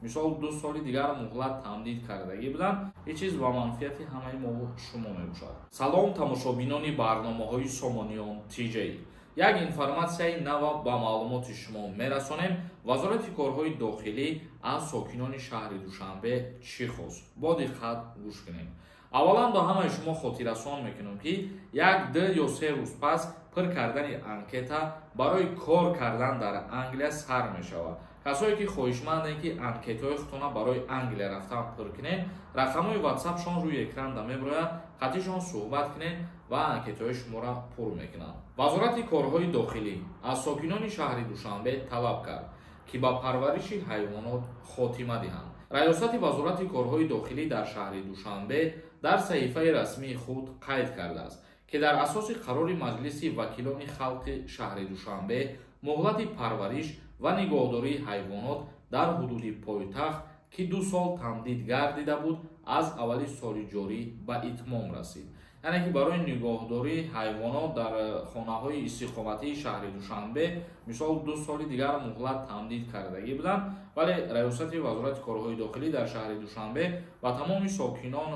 Мисол, 2 соли дигар муҳлат тамдид кардагӣ буданд. Ин чиз ба манфиати ҳамаи мову шумо мебошад. Салом, тамошобинони барномаҳои Сомониён ТЖ. Як информатсияи нава ба маълумоти шумо мерасонем. Вазорати корҳои дохилӣ аз сокинони шаҳри Душанбе чӣ хост? Бо диққат гӯш кунем. Аввалан, ба ҳамаи шумо хотиррасон мекунам, ки як, 2 ё 3 рӯз пас пур кардани анкета барои кор кардан дар Англия сар мешавад. Касое ки хоҳишмандем, ки анкетаҳои худтона барои Англия рафтан пур кунед, рақамҳои Ватсапшон рӯи экранда мебирояд, қатишон суҳбат кунед ва анкетаҳои шуморо пур мекунанд. Вазорати корҳои дохилӣ аз сокинони шаҳри Душанбе талаб кард, ки ба парвариши ҳайвонот хотима диҳанд. Раёсати Вазорати корҳои дохилӣ дар шаҳри Душанбе дар саҳифаи расмии худ қайд кардааст, ки дар асоси қарори Маҷлиси вакилони халқи шаҳри Душанбе муҳлати парвариш ва нигоҳдории ҳайвонот дар ҳудуди пойтахт, ки 2 сол тамдид гардида буд, аз аввали соли ҷорӣ ба итмом расид. Яъне ки барои нигоҳдории ҳайвонот дар хонаҳои истиқоматии шаҳри Душанбе, мисол, 2 соли дигар муҳлат тамдид кардагӣ буданд, вале раёсати Вазорати корҳои дохилӣ дар шаҳри Душанбе ба тамоми сокинон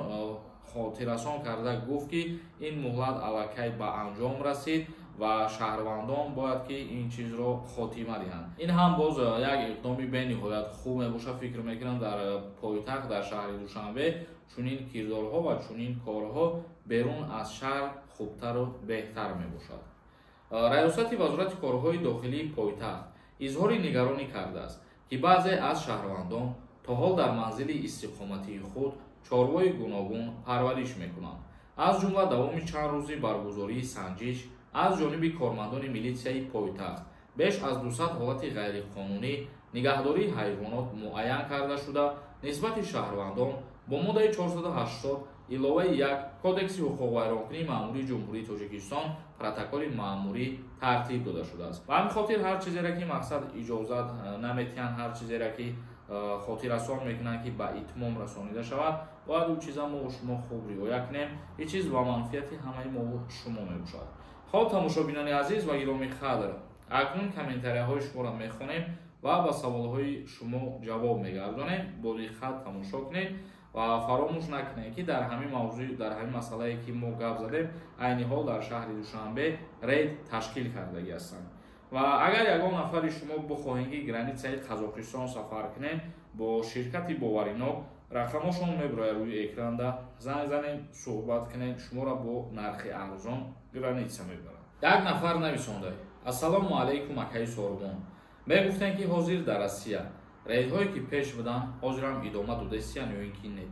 хотиррасон карда гуфт, ки ин муҳлат аллакай ба анҷом расид ва шаҳрвандон бояд ки ин чизро хотима диҳанд. Ин ҳам боз як иқдоми бениҳоят хуб мебошад. Фикр мекунам, дар пойтахт, дар шаҳри Душанбе, чунин кирдорҳо ва чунин корҳо берун аз шаҳр хубтару беҳтар мебошад. Раёсати Вазорати корҳои дохилии пойтахт изҳори нигаронӣ кардааст, ки баъзе аз шаҳрвандон то ҳол дар манзили истиқоматии худ чорвои гуногун парвариш мекунанд. Аз ҷумла, давоми чанд рӯзи баргузории санҷиш аз ҷониби кормандони милитсияи пойтахт беш аз 200 ҳолати ғайриқонунӣ нигаҳдории ҳайвонот муайян карда шуда, нисбати шаҳрвандон бо моддаи 480 иловаи 1 Кодекси ҳуқуқвайронкунии маъмурии Ҷумҳурии Тоҷикистон протоколи маъмурӣ тартиб дода шудааст. Ба ҳамин хотир, ҳар чизере ки, мақсад, иҷозат наметиҳанд, ҳар чизере ки хотиррасон мекунанд, ки ба итмом расонида шавад, бояд ӯ чиза мо шумо хуб риоя кунем. Ин чиз ба манфиати ҳамаи мову шумо мебошад. Хоб, тамошобинони азиз ва гиромӣ қадр, акнун комментарияҳои шуморо мехонем ва ба саволҳои шумо ҷавоб мегардонем. Бо диққат тамошо кунед ва фаромӯш накунед, ки дар ҳамин мавзӯи, дар ҳамин масъалае ки мо гап задем, айни ҳол дар шаҳри Душанбе рейд ташкил кардагӣ ҳастанд. Ва агар ягон нафари шумо бихоҳед, ки границаи Қазоқистон сафар кунед, бо ширкати боваринок, рақамошон мебирояд рӯи экранда, занг занед, суҳбат кунед, шуморо бо нархи арзон граница мебарад. Як нафар нависонда: «Ассалому алайкум, акаи Сорбон. Мегуфтем, ки ҳозир дар Россия рейдҳое ки пеш буданд, ҳозирам идома додастиян ё ин ки не?»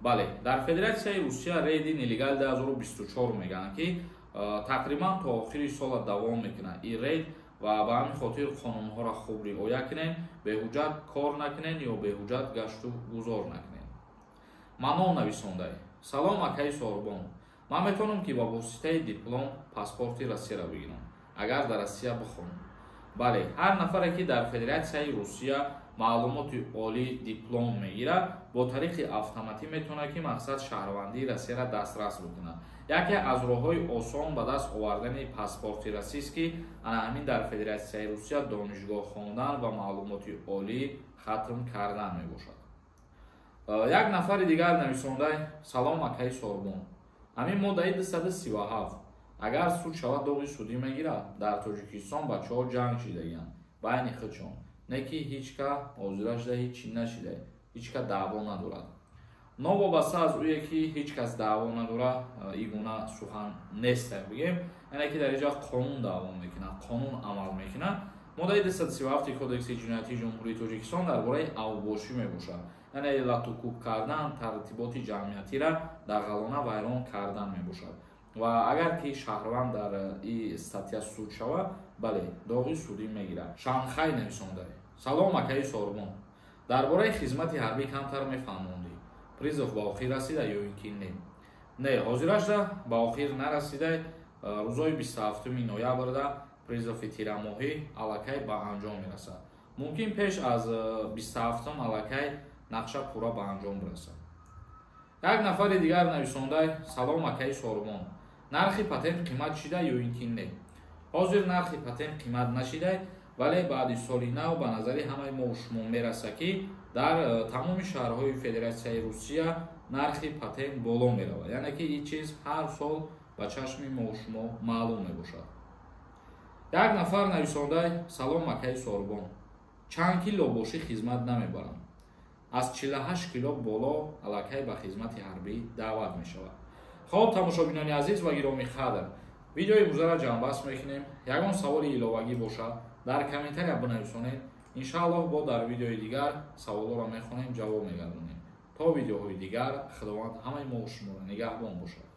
Бале, дар Федератсияи Русия рейди «Нелегал 2024» мегӯянд, ки тақрибан то охири сола давом мекунад ин рейд. Ва ба ҳамин хотир қонунҳоро хуб риоя кунед, беҳуҷҷат кор накунед ё беҳуҷҷат гашту гузор накунед. Манон нависондай: «Салом, акаи Сорбон. Ман метавонам, ки ба воситаи диплом паспорти Россияро бигирам, агар дар Россия бихонам?» Бале, ҳар нафаре ки дар Федератсияи Русия маълумоти олӣ, диплом мегирад, бо тариқи автоматӣ метавонад, ки, мақсад, шаҳрвандии Россияро дастрас бикунад. Яке аз роҳҳои осон ба даст овардани паспорти российский ана ҳамин дар Федератсияи Русия донишгоҳ хондан ва маълумоти олӣ хатм кардан мебошад. Як нафари дигар нависондай: «Салом, акаи Сорбон. Ҳамин моддаи 237 агар суд шавад, доғи судӣ мегирад? Дар Тоҷикистон бачаҳо ҷанг шидагиянд байни худшон, не ки ҳеҷ ка ҳозира шуда, ҳеҷ чӣ нашида, ҳеҷ ка даъво надорад». Новобаста аз ӯе ки ҳеҷ кас даъво надорад, ин гуна сухан нест, бигем, яъне ки дар инҷа қонун даъво мекунад, қонун амал мекунад. Моддаи 237 Кодекси ҷиноятии Ҷумҳурии Тоҷикистон дар бораи авбошӣ мебошад, яъне латукӯб кардан, тартиботи ҷамъиятиро дағалона вайрон кардан мебошад. Ва агар ки шаҳрванд дар ин статья суд шавад, бале, доғи судӣ мегирад. Шанхай нависонда: «Салом, акаи Сорбон. Дар бораи хизмати ҳарбӣ камтар мефаҳмондӣ. Призыв ба охир расида ё ин ки не?» Не, ҳозирашда ба охир нарасида. Рӯзҳои 27 ноябрда призыви тирамоҳӣ аллакай ба анҷом мерасад. Мумкин, пеш аз 27-ум аллакай нақша пурра ба анҷом бирасад. Як нафари дигар нависондай: «Салом, акаи Сорбон. Нархи патент қимат шида ё ин ки не?» Ҳозир нархи патент қимат нашида, вале баъди соли нав ба назари ҳамаи мо шумо мераса, ки Дар тамоми шаҳрҳои Федератсияи Русия нархи патент боло меравад, яъне ки ин чиз ҳар сол ба чашми мо шумо маълум мебошад. Як нафар нависонда: «Салом, акаи Сорбон, чанд кило бошӣ хизмат намебарам? Аз 48 кило боло аллакай ба хизмати ҳарбӣ даъват мешавад». Хоб, тамошобинони азиз ва гиромӣ қадр, видеои имрӯзаро ҷамъбаст мекунем. Ягон саволи иловагӣ бошад, дар комментария бинависонед. Иншааллоҳ, бо дар видеои дигар саволҳоро мехонем, ҷавоб мегардонем. То видеоҳои дигар, Худованд ҳамаи мо шуморо нигаҳбон бошад.